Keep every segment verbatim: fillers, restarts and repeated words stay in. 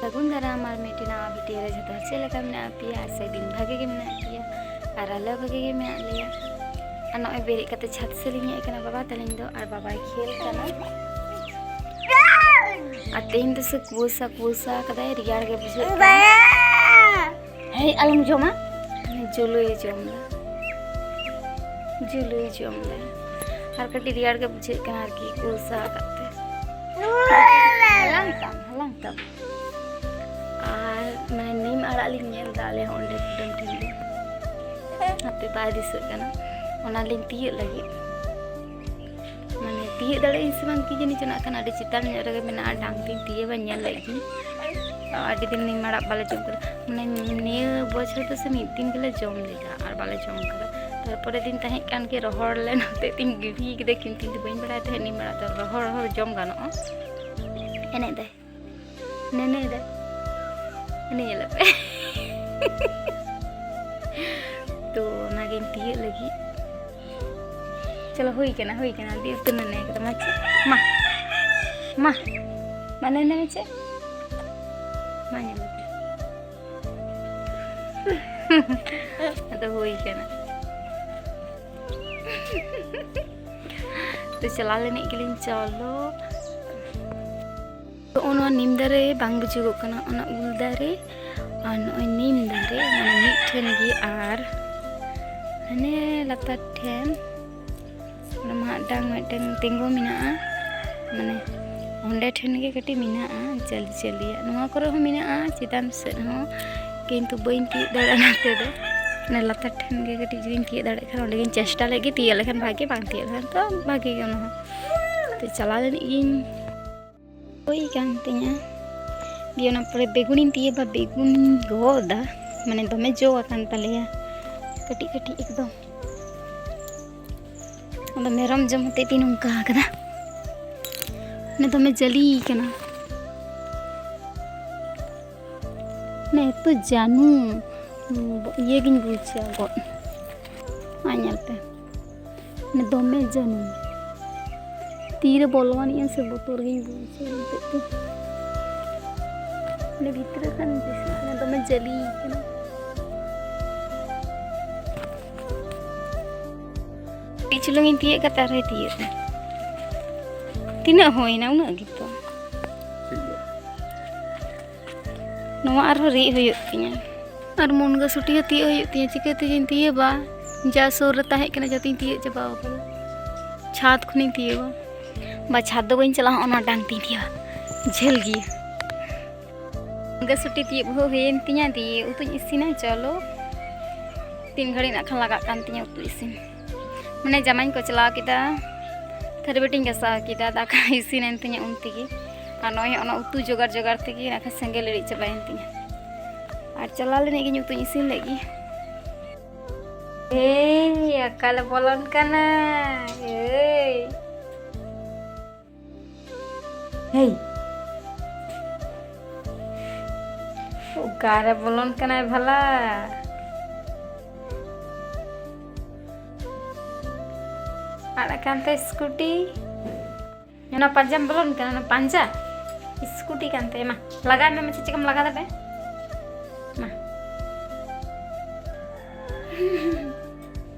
ᱥᱟᱹᱜᱩᱱ ᱫᱟᱨᱟᱢ ᱟᱨ ᱢᱤᱫᱴᱮᱱ ᱱᱟᱣᱟ ᱵᱷᱤᱰᱤᱭᱳ ᱨᱮ᱾ ᱡᱚᱛᱚ ᱦᱚᱲ ᱪᱮᱫ ᱞᱮᱠᱟ ᱢᱮᱱᱟᱜ ᱯᱮᱭᱟ? ᱟᱥᱟᱭ ᱫᱤᱱ ᱵᱷᱟᱜᱮ ᱜᱮ ᱢᱮᱱᱟᱜ ᱯᱮᱭᱟ ᱟᱨ ᱟᱞᱮ ᱦᱚᱸ ᱵᱷᱟᱜᱮ ᱜᱮ ᱢᱮᱱᱟᱜ ᱞᱮᱭᱟ᱾ ᱟᱨ ᱱᱚᱜᱼᱚᱭ ᱵᱮᱨᱮᱫ ᱠᱟᱛᱮ ᱪᱷᱟᱫᱽ ᱥᱮᱫ ᱞᱤᱧ ᱦᱮᱡ ᱟᱠᱟᱱᱟ ᱵᱟᱵᱟ ᱛᱟᱹᱞᱤᱧ ᱫᱚ, ᱟᱨ ᱵᱟᱵᱟᱭ ᱠᱷᱮᱞ ᱠᱟᱱᱟ᱾ ᱟᱨ ᱛᱮᱦᱮᱧ ᱫᱚ ᱥᱮ ᱠᱩᱣᱟᱹᱥᱟ ᱠᱩᱣᱟᱹᱥᱟ ᱠᱟᱫᱟᱭ, ᱨᱮᱭᱟᱲ ᱜᱮ ᱵᱩᱡᱷᱟᱹᱜ ᱠᱟᱱᱟ᱾ ᱦᱮᱸ, ᱟᱞᱚᱢ ᱡᱚᱢᱟ᱾ ᱡᱩᱞᱩᱭ ᱡᱚᱢ ᱫᱟ, ᱡᱩᱞᱩᱭ ᱡᱚᱢ ᱫᱟ᱾ ᱟᱨ ᱠᱟᱹᱴᱤᱡ ᱨᱮᱭᱟᱲ ᱜᱮ ᱵᱩᱡᱷᱟᱹᱜ ᱠᱟᱱᱟ ᱟᱨᱠᱤ, ᱠᱩᱣᱟᱹᱥᱟ ᱟᱠᱟᱫ ᱛᱮ᱾ ᱦᱟᱞᱟᱝ ᱛᱟᱢ, ᱦᱟᱞᱟᱝ ᱛᱟᱢ᱾ ᱟᱨ ᱢᱟᱱᱮ ᱱᱤᱢ ᱟᱲᱟᱜ ᱞᱤᱧ ᱧᱮᱞ ᱮᱫᱟ ᱟᱞᱮ ᱦᱚᱸ ᱚᱸᱰᱮ ᱠᱩᱰᱟᱹᱢ ᱴᱷᱮᱱ ᱜᱮ, ᱦᱟᱯᱮ ᱵᱟᱭ ᱫᱤᱥᱟᱹᱜ ᱠᱟᱱᱟ, ᱚᱱᱟ ᱞᱤᱧ ᱛᱤᱭᱳᱜ ᱞᱟᱹᱜᱤᱫ᱾ ᱢᱟᱱᱮ ᱛᱤᱭᱳᱜ ᱫᱟᱲᱮᱭᱟᱜ ᱟᱹᱧ ᱥᱮ ᱵᱟᱝ ᱠᱤ ᱡᱟᱹᱱᱤ ᱪᱚ, ᱱᱟᱜ ᱠᱷᱟᱱ ᱟᱹᱰᱤ ᱪᱮᱛᱟᱱ ᱧᱚᱜ ᱨᱮᱜᱮ ᱢᱮᱱᱟᱜᱼᱟ, ᱰᱟᱝ ᱛᱤᱧ ᱛᱤᱭᱳᱜᱟ, ᱧᱮᱞ ᱞᱮᱫ ᱜᱤᱧ᱾ ᱛᱚ ᱟᱹᱰᱤ ᱫᱤᱱ ᱱᱤᱢ ᱟᱲᱟᱜ ᱵᱟᱞᱮ ᱡᱚᱢ ᱠᱟᱫᱟ, ᱢᱟᱱᱮ ᱱᱤᱭᱟᱹ ᱵᱚᱪᱷᱚᱨ ᱫᱚ ᱥᱮ ᱢᱤᱫ ᱫᱤᱱ ᱜᱮᱞᱮ ᱡᱚᱢ ᱞᱮᱫᱟ ᱟᱨ ᱵᱟᱞᱮ ᱡᱚᱢ ᱠᱟᱫᱟ᱾ ᱛᱟᱨᱯᱚᱨᱮ ᱫᱤᱱ ᱛᱟᱦᱮᱸ ᱠᱟᱱ ᱜᱮ, ᱨᱚᱦᱚᱲ ᱞᱮᱱ ᱦᱚᱛᱮᱡ ᱛᱤᱧ ᱜᱤᱰᱤ ᱠᱮᱫᱟ, ᱠᱤᱱᱛᱩ ᱤᱧ ᱫᱚ ᱵᱟᱹᱧ ᱵᱟᱲᱟᱭ ᱛᱟᱦᱮᱸᱫ ᱱᱤᱢ ᱟᱲᱟᱜ ᱫᱚ ᱨᱚᱦᱚᱲ ᱨᱚᱦᱚᱲ ᱡᱚᱢ ᱜᱟᱱᱚᱜᱼᱟ᱾ ᱮᱱᱮᱡ ᱫᱟᱭ, ᱱᱮᱱᱮ ᱫᱟᱭ, ᱱᱮᱱᱮ ᱧᱮᱞᱚᱜ ᱯᱮ᱾ ᱛᱚ ᱚᱱᱟᱜᱤᱧ ᱛᱤᱭᱳᱜ ᱞᱟᱹᱜᱤᱫ᱾ ᱪᱚᱞᱚ, ᱦᱩᱭ ᱠᱟᱱᱟ, ᱦᱩᱭ ᱠᱟᱱᱟ, ᱟᱹᱰᱤ ᱩᱛᱟᱹᱨ ᱱᱮᱱᱮ ᱠᱟᱫᱟ᱾ ᱢᱟ ᱪᱮᱫ? ᱢᱟ, ᱢᱟ, ᱢᱟ ᱱᱮᱱᱮ ᱢᱮ ᱪᱮᱫ? ᱢᱟ ᱧᱮᱞ ᱞᱮᱯᱮ᱾ ᱟᱫᱚ ᱦᱩᱭ ᱠᱟᱱᱟ᱾ ᱛᱚ ᱪᱟᱞᱟᱣ ᱞᱮᱱᱤᱡ ᱜᱮᱞᱤᱧ, ᱪᱚᱞᱚ᱾ ᱱᱚᱜᱼᱚ ᱱᱚᱣᱟ ᱱᱤᱢ ᱫᱟᱨᱮ ᱵᱟᱝ ᱵᱩᱡᱩᱜᱚᱜ ᱠᱟᱱᱟ, ᱚᱱᱟ ᱩᱞ ᱫᱟᱨᱮ ᱟᱨ ᱱᱚᱜᱼᱚᱭ ᱱᱤᱢ ᱫᱟᱨᱮ, ᱢᱟᱱᱮ ᱢᱤᱫ ᱴᱷᱮᱱ ᱜᱮ᱾ ᱟᱨ ᱦᱟᱱᱮ ᱞᱟᱛᱟᱨ ᱴᱷᱮᱱ ᱚᱱᱟ ᱢᱟᱫ ᱰᱟᱝ ᱢᱤᱫᱴᱮᱱ ᱛᱤᱸᱜᱩ ᱢᱮᱱᱟᱜᱼᱟ, ᱢᱟᱱᱮ ᱚᱸᱰᱮ ᱴᱷᱮᱱ ᱜᱮ ᱠᱟᱹᱴᱤᱡ ᱢᱮᱱᱟᱜᱼᱟ ᱡᱟᱹᱞᱤ ᱡᱟᱹᱞᱤᱭᱟᱜ᱾ ᱱᱚᱣᱟ ᱠᱚᱨᱮ ᱦᱚᱸ ᱢᱮᱱᱟᱜᱼᱟ ᱪᱮᱛᱟᱱ ᱥᱮᱫ ᱦᱚᱸ, ᱠᱤᱱᱛᱩ ᱵᱟᱹᱧ ᱛᱤᱭᱳᱜ ᱫᱟᱲᱮᱭᱟᱜᱼᱟ ᱱᱚᱛᱮ ᱫᱚ᱾ ᱚᱱᱟ ᱞᱟᱛᱟᱨ ᱴᱷᱮᱱ ᱜᱮ ᱠᱟᱹᱴᱤᱡ ᱡᱩᱫᱤᱧ ᱛᱤᱭᱳᱜ ᱫᱟᱲᱮᱭᱟᱜ ᱠᱷᱟᱱ, ᱚᱸᱰᱮ ᱜᱤᱧ ᱪᱮᱥᱴᱟ ᱞᱮᱫ ᱜᱮ, ᱛᱤᱭᱳᱜ ᱞᱮᱠᱷᱟᱱ ᱵᱷᱟᱜᱮ, ᱵᱟᱝ ᱛᱤᱭᱳᱜ ᱞᱮᱠᱷᱟᱱ ᱛᱚ ᱵᱷᱟᱜᱮ ᱜᱮ ᱚᱱᱟ ᱦᱚᱸ᱾ ᱛᱚ ᱪᱟᱞᱟᱣ ᱞᱮᱱᱤᱡ ᱜᱤᱧ᱾ ᱦᱩᱭ ᱠᱟᱱ ᱛᱤᱧᱟᱹ᱾ ᱫᱤᱭᱮ ᱚᱱᱟ ᱯᱚᱨᱮ ᱵᱮᱜᱩᱱᱤᱧ ᱛᱤᱭᱟᱹᱵᱟ, ᱵᱮᱜᱩᱱᱤᱧ ᱜᱚᱫᱟ, ᱢᱟᱱᱮ ᱫᱚᱢᱮ ᱡᱚ ᱟᱠᱟᱱ ᱛᱟᱞᱮᱭᱟ, ᱠᱟᱹᱴᱤᱡ ᱠᱟᱹᱴᱤᱡ ᱮᱠᱫᱚᱢ᱾ ᱟᱫᱚ ᱢᱮᱨᱚᱢ ᱡᱚᱢ ᱦᱚᱛᱮᱡ ᱛᱮᱧ ᱱᱚᱝᱠᱟ ᱟᱠᱟᱱᱟ, ᱢᱟᱱᱮ ᱫᱚᱢᱮ ᱡᱟᱹᱞᱤ ᱠᱟᱱᱟ, ᱢᱟᱱᱮ ᱮᱛᱚ ᱡᱟᱹᱱᱩ, ᱤᱭᱟᱹ ᱜᱤᱧ ᱵᱩᱡᱟ ᱜᱚᱫ᱾ ᱟᱨ ᱧᱮᱞ ᱯᱮ, ᱢᱟᱱᱮ ᱫᱚᱢᱮ ᱡᱟᱹᱱᱩᱢ᱾ ᱛᱤᱨᱮ ᱵᱚᱞᱚ ᱟᱹᱱᱤᱡᱼᱟ ᱥᱮ ᱵᱚᱛᱚᱨ ᱜᱤᱧ ᱵᱩᱡᱟ ᱮᱱᱛᱮᱫ ᱫᱚ᱾ ᱩᱱᱤ ᱵᱷᱤᱛᱨᱤ ᱠᱷᱚᱱ ᱫᱤᱥᱟᱹᱜ ᱠᱟᱱᱟ, ᱫᱚᱢᱮ ᱡᱟᱹᱞᱤ ᱠᱟᱱᱟ᱾ ᱠᱟᱹᱴᱤᱡ ᱪᱩᱞᱩᱝ ᱤᱧ ᱛᱤᱭᱳᱜ ᱠᱟᱛᱮ ᱟᱨᱦᱚᱸᱭ ᱛᱤᱭᱳᱜ ᱫᱟ᱾ ᱛᱤᱱᱟᱹᱜ ᱦᱩᱭᱱᱟ? ᱩᱱᱟᱹᱜ ᱜᱮᱛᱚ᱾ ᱴᱷᱤᱠ ᱜᱮᱭᱟ᱾ ᱱᱚᱣᱟ ᱟᱨᱦᱚᱸ ᱨᱤᱫ ᱦᱩᱭᱩᱜ ᱛᱤᱧᱟ᱾ ᱟᱨ ᱢᱩᱱᱜᱟᱹ ᱥᱩᱴᱤ ᱦᱚᱸ ᱛᱤᱭᱳᱜ ᱦᱩᱭᱩᱜ ᱛᱤᱧᱟ᱾ ᱪᱤᱠᱟᱹ ᱛᱮᱡᱮᱧ ᱛᱤᱭᱳᱜᱟ? ᱡᱟ ᱥᱩᱨ ᱨᱮ ᱛᱟᱦᱮᱸ ᱠᱟᱱᱟ, ᱡᱚᱛᱚᱧ ᱛᱤᱭᱳᱜ ᱪᱟᱵᱟ ᱟᱠᱟᱫᱟ᱾ ᱪᱷᱟᱫᱽ ᱠᱷᱚᱱᱤᱧ ᱛᱤᱭᱳᱜᱟ᱾ ᱵᱟ, ᱪᱷᱟᱫᱽ ᱫᱚ ᱵᱟᱹᱧ ᱪᱟᱞᱟᱜᱼᱟ, ᱚᱱᱟ ᱰᱟᱝ ᱛᱤᱧ ᱛᱤᱭᱳᱜᱟ᱾ ᱡᱷᱟᱹᱞ ᱜᱮᱭᱟ᱾ ᱢᱩᱱᱜᱟᱹ ᱥᱩᱴᱤ ᱛᱤᱭᱳᱜ ᱦᱚᱸ ᱦᱩᱭᱮᱱ ᱛᱤᱧᱟ, ᱫᱤᱭᱮ ᱩᱛᱩᱧ ᱤᱥᱤᱱᱟ᱾ ᱪᱚᱞᱚ, ᱛᱤᱱ ᱜᱷᱟᱹᱲᱤᱡ ᱱᱟᱜ ᱠᱷᱟᱱ ᱞᱟᱜᱟᱜ ᱠᱟᱱ ᱛᱤᱧᱟ ᱩᱛᱩ ᱤᱥᱤᱱ᱾ ᱢᱟᱱᱮ ᱡᱟᱢᱟᱧ ᱠᱚᱪᱞᱟᱣ ᱠᱮᱫᱟ, ᱛᱷᱟᱹᱨᱤ ᱵᱟᱹᱴᱤᱧ ᱜᱟᱥᱟᱣ ᱠᱮᱫᱟ, ᱫᱟᱠᱟ ᱤᱥᱤᱱᱮᱱ ᱛᱤᱧᱟ ᱩᱱ ᱛᱮᱜᱮ᱾ ᱟᱨ ᱱᱚᱜᱼᱚᱭ ᱚᱱᱟ ᱩᱛᱩ ᱡᱚᱜᱟᱲ ᱡᱚᱜᱟᱲ ᱛᱮᱜᱮ ᱱᱟᱜ ᱠᱷᱟᱱ ᱥᱮᱸᱜᱮᱞ ᱤᱲᱤᱡ ᱪᱟᱵᱟᱭᱮᱱ ᱛᱤᱧᱟ᱾ ᱟᱨ ᱪᱟᱞᱟᱣ ᱞᱮᱱᱤᱡ ᱜᱤᱧ ᱩᱛᱩᱧ ᱤᱥᱤᱱ ᱞᱮᱫ ᱜᱮ᱾ ᱮᱭ, ᱚᱠᱟᱞᱮ ᱵᱚᱞᱚᱱ ᱠᱟᱱᱟ? ᱮᱭ᱾ ᱦᱮᱭ᱾ ᱚᱠᱟᱨᱮ ᱵᱚᱞᱚᱱ ᱠᱟᱱᱟᱭ ᱵᱷᱟᱞᱟ? ᱟᱲᱟᱜ ᱠᱟᱱ ᱛᱟᱭ ᱥᱠᱩᱴᱤ᱾ ᱚᱱᱟ ᱯᱟᱸᱡᱟᱢ ᱵᱚᱞᱚᱱ ᱠᱟᱱᱟ, ᱚᱱᱟ ᱯᱟᱸᱡᱟ? ᱥᱠᱩᱴᱤ ᱠᱟᱱ ᱛᱟᱭᱟ᱾ ᱢᱟ, ᱞᱟᱜᱟᱭ ᱢᱮ, ᱢᱟᱥᱮ ᱪᱮᱠᱟᱢ ᱞᱟᱜᱟ ᱫᱟᱲᱮᱭᱟᱜᱼᱟ? ᱢᱟ᱾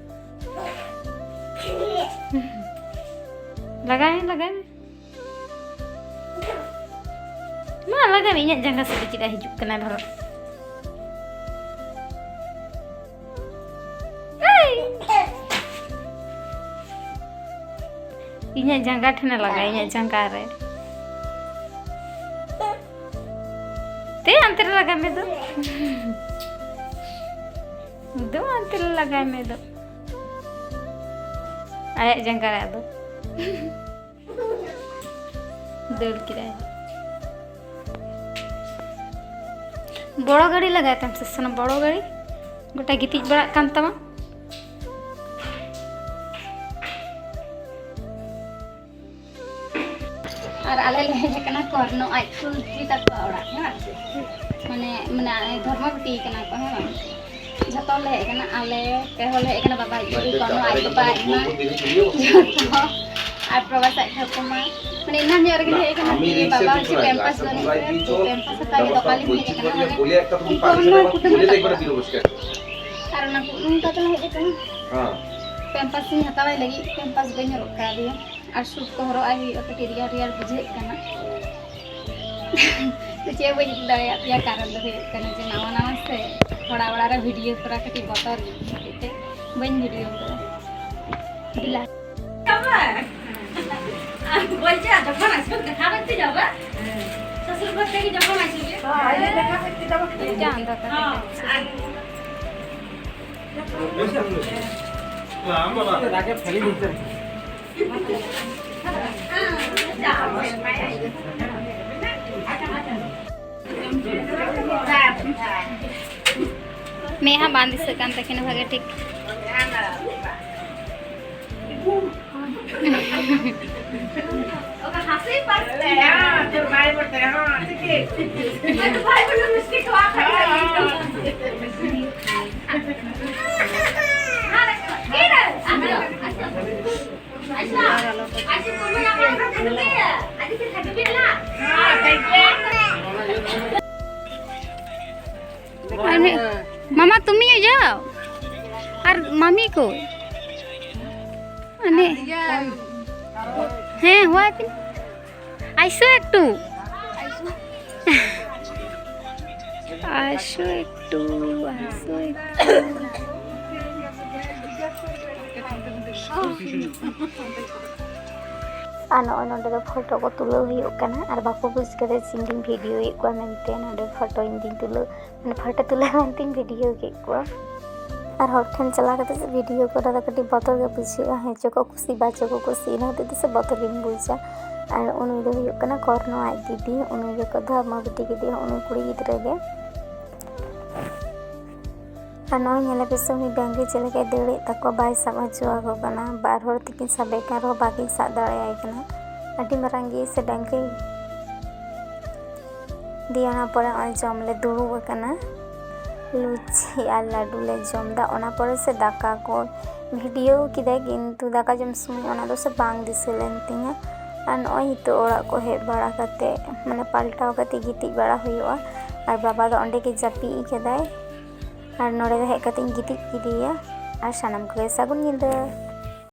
ᱞᱟᱜᱟᱭ ᱢᱮ, ᱞᱟᱜᱟᱭ ᱢᱮ᱾ ᱢᱟ, ᱞᱟᱜᱟᱭ ᱢᱮ, ᱤᱧᱟᱹᱜ ᱡᱟᱸᱜᱟ ᱥᱮᱫ ᱫᱚ ᱪᱮᱫᱟᱜ ᱦᱤᱡᱩᱜ ᱠᱟᱱᱟᱭ ᱵᱷᱟᱞᱚ? ᱮᱭ! ᱤᱧᱟᱹᱜ ᱡᱟᱸᱜᱟ ᱴᱷᱮᱱᱮ ᱞᱟᱜᱟᱭ, ᱤᱧᱟᱹᱜ ᱡᱟᱸᱜᱟ ᱨᱮ᱾ ᱛᱮ ᱟᱱᱛᱮ ᱨᱮ ᱞᱟᱜᱟᱭ ᱢᱮ ᱫᱩ᱾ ᱫᱩ ᱟᱱᱛᱮ ᱨᱮ ᱞᱟᱜᱟᱭ ᱢᱮ ᱫᱩ᱾ ᱟᱭᱟᱜ ᱡᱟᱸᱜᱟ ᱨᱮ ᱟᱫᱚ᱾ ᱫᱟᱹᱲ ᱠᱮᱫᱟᱭ᱾ ᱵᱚᱲᱚ ᱜᱟᱹᱰᱤ ᱞᱟᱜᱟᱭ ᱛᱟᱢ ᱥᱮ ᱥᱟᱱᱟ, ᱵᱚᱲᱚ ᱜᱟᱹᱰᱤ ᱜᱚᱴᱟ ᱜᱤᱛᱤᱡ ᱵᱟᱲᱟᱜ ᱠᱟᱱ ᱛᱟᱢᱟ᱾ ᱟᱨ ᱟᱞᱮ ᱞᱮ ᱦᱮᱡ ᱟᱠᱟᱱᱟ ᱠᱚᱨᱱᱚ ᱟᱡ ᱠᱩᱞᱴᱤ ᱛᱟᱠᱚᱣᱟᱜ ᱚᱲᱟᱜ, ᱦᱮᱸ ᱵᱟᱝ? ᱢᱟᱱᱮ, ᱢᱟᱱᱮ ᱫᱷᱚᱨᱢᱚ ᱵᱤᱴᱤ ᱠᱟᱱᱟ ᱠᱚ, ᱦᱮᱸ ᱵᱟᱝ? ᱡᱷᱚᱛᱚ ᱞᱮ ᱦᱮᱡ ᱟᱠᱟᱱᱟ, ᱟᱞᱮ ᱯᱮ ᱦᱚᱲ ᱞᱮ ᱦᱮᱡ ᱟᱠᱟᱱᱟ, ᱵᱟᱵᱟ ᱟᱡ ᱠᱩᱞᱴᱤ, ᱠᱚᱨᱱᱚ ᱟᱡ ᱵᱟᱵᱟ, ᱟᱡ ᱢᱟ, ᱡᱷᱚᱛᱚ᱾ ᱟᱨ ᱯᱨᱚᱵᱟᱥ ᱟᱡ ᱴᱷᱟᱹᱣᱠᱟᱹ ᱢᱟ, ᱢᱟᱱᱮ ᱮᱱᱟᱱ ᱧᱚᱜ ᱨᱮᱜᱮ ᱦᱮᱡ ᱟᱠᱟᱱᱟ ᱡᱮ ᱵᱟᱵᱟ ᱦᱚᱪᱚ ᱯᱮᱢᱯᱟᱥ ᱵᱟᱹᱱᱩᱜ ᱛᱟᱭᱟ, ᱛᱚ ᱯᱮᱢᱯᱟᱥ ᱦᱟᱛᱟᱣ ᱞᱟᱹᱜᱤᱫ ᱚᱠᱟ ᱞᱤᱧ ᱦᱮᱡ ᱟᱠᱟᱱᱟ, ᱢᱟᱱᱮ ᱤᱧ ᱠᱚ ᱚᱱᱟ ᱠᱩᱴᱟᱹᱢ ᱠᱟᱛᱮ ᱛᱟᱠᱚ᱾ ᱟᱨ ᱚᱱᱟ ᱠᱩᱴᱟᱹᱢ ᱠᱟᱛᱮ ᱦᱮᱡ ᱟᱠᱟᱱᱟ᱾ ᱯᱮᱢᱯᱟᱥ ᱤᱧ ᱦᱟᱛᱟᱣᱟᱭ ᱞᱟᱹᱜᱤᱫ, ᱯᱮᱢᱯᱟᱥ ᱵᱟᱹᱧ ᱦᱚᱨᱚᱜ ᱠᱟᱣᱫᱮᱭᱟ᱾ ᱟᱨ ᱥᱩᱴ ᱠᱚ ᱦᱚᱨᱚᱜ ᱟᱭ ᱦᱩᱭᱩᱜᱼᱟ, ᱠᱟᱹᱴᱤᱡ ᱨᱮᱭᱟᱲ ᱨᱮᱭᱟᱲ ᱵᱩᱡᱷᱟᱹᱜ ᱠᱟᱱᱟ᱾ ᱛᱚ ᱪᱮᱫ ᱵᱟᱹᱧ ᱤᱫᱤ ᱫᱟᱲᱮᱭᱟᱜ ᱯᱮᱭᱟ, ᱠᱟᱨᱚᱱ ᱫᱚ ᱦᱩᱭᱩᱜ ᱠᱟᱱᱟ ᱡᱮ ᱱᱟᱣᱟ ᱱᱟᱣᱟ ᱥᱮ, ᱦᱚᱲᱟᱜ ᱚᱲᱟᱜ ᱨᱮ ᱵᱷᱤᱰᱤᱭᱳ ᱠᱚᱨᱟᱣ ᱠᱟᱹᱴᱤᱡ ᱵᱚᱛᱚᱨ ᱜᱮ ᱦᱚᱛᱮᱡ ᱛᱮ ᱵᱟᱹᱧ ᱵᱷᱤᱰᱤᱭᱳ ᱠᱟᱫᱟ᱾ ᱵᱤᱞᱟ᱾ বলছে, আর যখন আসবে দেখা করতে যাবে, শ্বশুর ঘর থেকে যখন আসবে। हाँ, ये देखा करके जाओ। हाँ, আর ᱢᱮᱫᱦᱟ ᱵᱟᱝ ᱫᱤᱥᱟᱹᱜ ᱠᱟᱱ ᱛᱟᱹᱠᱤᱱᱟ ᱵᱷᱟᱜᱮ ᱴᱷᱤᱠ᱾ ᱟᱨ ᱩᱱᱤ, ᱢᱟᱢᱟ, ᱛᱩᱢᱤᱭ ᱡᱟᱣ? ᱟᱨ ᱢᱟᱢᱤ ᱠᱚ? ᱢᱟᱱᱮ, ᱦᱮᱸ, ᱦᱚᱦᱚᱣᱟᱭ ᱯᱮ᱾ ᱟᱭᱥᱳ ᱮᱠᱴᱩ᱾ ᱟᱭᱥᱳ ᱮᱠᱴᱩ, ᱟᱭᱥᱳ ᱮᱠᱴᱩ᱾ ᱟᱨ ᱱᱚᱜᱼᱚᱭ ᱱᱚᱰᱮ ᱫᱚ ᱯᱷᱳᱴᱳ ᱠᱚ ᱛᱩᱞᱟᱹᱣ ᱦᱩᱭᱩᱜ ᱠᱟᱱᱟ, ᱟᱨ ᱵᱟᱠᱚ ᱵᱩᱡᱽ ᱠᱟᱫᱟ ᱡᱮ ᱤᱧ ᱫᱩᱧ ᱵᱷᱤᱰᱤᱭᱳᱭᱮᱫ ᱠᱚᱣᱟ ᱢᱮᱱᱛᱮ᱾ ᱱᱚᱰᱮ ᱯᱷᱳᱴᱳ ᱤᱧ ᱫᱩᱧ ᱛᱩᱞᱟᱹᱣ, ᱢᱟᱱᱮ ᱯᱷᱳᱴᱳ ᱛᱩᱞᱟᱹᱣ ᱢᱮᱱᱛᱮᱧ ᱵᱷᱤᱰᱤᱭᱳ ᱠᱮᱫ ᱠᱚᱣᱟ᱾ ᱟᱨ ᱦᱚᱲ ᱴᱷᱮᱱ ᱪᱟᱞᱟᱣ ᱠᱟᱛᱮ ᱵᱷᱤᱰᱤᱭᱳ ᱠᱚᱨᱟᱣ ᱫᱚ ᱠᱟᱹᱴᱤᱡ ᱵᱚᱛᱚᱨ ᱜᱮ ᱵᱩᱡᱷᱟᱹᱜᱼᱟ, ᱦᱮᱸ ᱪᱚ ᱠᱚ ᱠᱩᱥᱤ ᱵᱟ ᱪᱚ ᱠᱚ ᱠᱩᱥᱤ, ᱤᱱᱟᱹ ᱦᱚᱛᱮᱡ ᱛᱮ ᱥᱮ ᱵᱚᱛᱚᱨ ᱜᱤᱧ ᱵᱩᱡᱟ᱾ ᱟᱨ ᱩᱱᱤ ᱫᱚ ᱦᱩᱭᱩᱜ ᱠᱟᱱᱟ ᱠᱚᱨᱱᱚ ᱟᱡ ᱫᱤᱫᱤ, ᱩᱱᱤ ᱜᱮᱠᱚ ᱫᱷᱟᱢᱟ ᱵᱤᱴᱤ ᱠᱮᱫᱮᱭᱟ, ᱩᱱᱤ ᱠᱩᱲᱤ ᱜᱤᱫᱽᱨᱟᱹ ᱜᱮ᱾ ᱟᱨ ᱱᱚᱜᱼᱚᱭ ᱧᱮᱞ ᱟᱯᱮ ᱥᱮ, ᱩᱱᱤ ᱰᱟᱹᱝᱨᱤ ᱪᱮᱫ ᱞᱮᱠᱟᱭ ᱫᱟᱹᱲᱮᱫ ᱛᱟᱠᱚ, ᱵᱟᱭ ᱥᱟᱵ ᱦᱚᱪᱚ ᱟᱠᱚ ᱠᱟᱱᱟ᱾ ᱵᱟᱨ ᱦᱚᱲ ᱛᱮᱠᱤᱱ ᱥᱟᱵᱮ ᱠᱟᱱ ᱨᱮᱦᱚᱸ ᱵᱟᱹᱠᱤᱱ ᱥᱟᱵ ᱫᱟᱲᱮᱭᱟᱭ ᱠᱟᱱᱟ᱾ ᱟᱹᱰᱤ ᱢᱟᱨᱟᱝ ᱜᱮ ᱥᱮ ᱰᱟᱹᱝᱨᱤ᱾ ᱫᱤᱭᱮ ᱚᱱᱟ ᱯᱚᱨᱮ ᱱᱚᱜᱼᱚᱭ ᱡᱚᱢ ᱞᱮ ᱫᱩᱲᱩᱵ ᱟᱠᱟᱱᱟ᱾ ᱞᱩᱪᱤ ᱟᱨ ᱞᱟᱹᱰᱩ ᱞᱮ ᱡᱚᱢ ᱮᱫᱟ᱾ ᱚᱱᱟ ᱯᱚᱨᱮ ᱥᱮ ᱫᱟᱠᱟ ᱠᱚ ᱵᱷᱤᱰᱤᱭᱳ ᱠᱮᱫᱟ, ᱠᱤᱱᱛᱩ ᱫᱟᱠᱟ ᱡᱚᱢ ᱥᱚᱢᱚᱭ ᱚᱱᱟ ᱫᱚ ᱥᱮ ᱵᱟᱝ ᱫᱤᱥᱟᱹ ᱞᱮᱱ ᱛᱤᱧᱟᱹ᱾ ᱟᱨ ᱱᱚᱜᱼᱚᱭ ᱱᱤᱛᱚᱜ ᱚᱲᱟᱜ ᱠᱚ ᱦᱮᱡ ᱵᱟᱲᱟ ᱠᱟᱛᱮ, ᱢᱟᱱᱮ ᱯᱟᱞᱴᱟᱣ ᱠᱟᱛᱮ ᱜᱤᱛᱤᱡ ᱵᱟᱲᱟ ᱦᱩᱭᱩᱜᱼᱟ᱾ ᱟᱨ ᱵᱟᱵᱟ ᱫᱚ ᱚᱸᱰᱮ ᱜᱮ ᱡᱟᱹᱯᱤᱫ ᱠᱟᱫᱟᱭ᱾ ᱟᱨ ᱱᱚᱰᱮ ᱫᱚ ᱦᱮᱡ ᱠᱟᱛᱮᱧ ᱜᱤᱛᱤᱡ ᱠᱮᱫᱮᱭᱟ᱾ ᱟᱨ ᱥᱟᱱᱟᱢ ᱠᱚᱜᱮ ᱥᱟᱹᱜᱩᱱ ᱧᱤᱫᱟᱹ᱾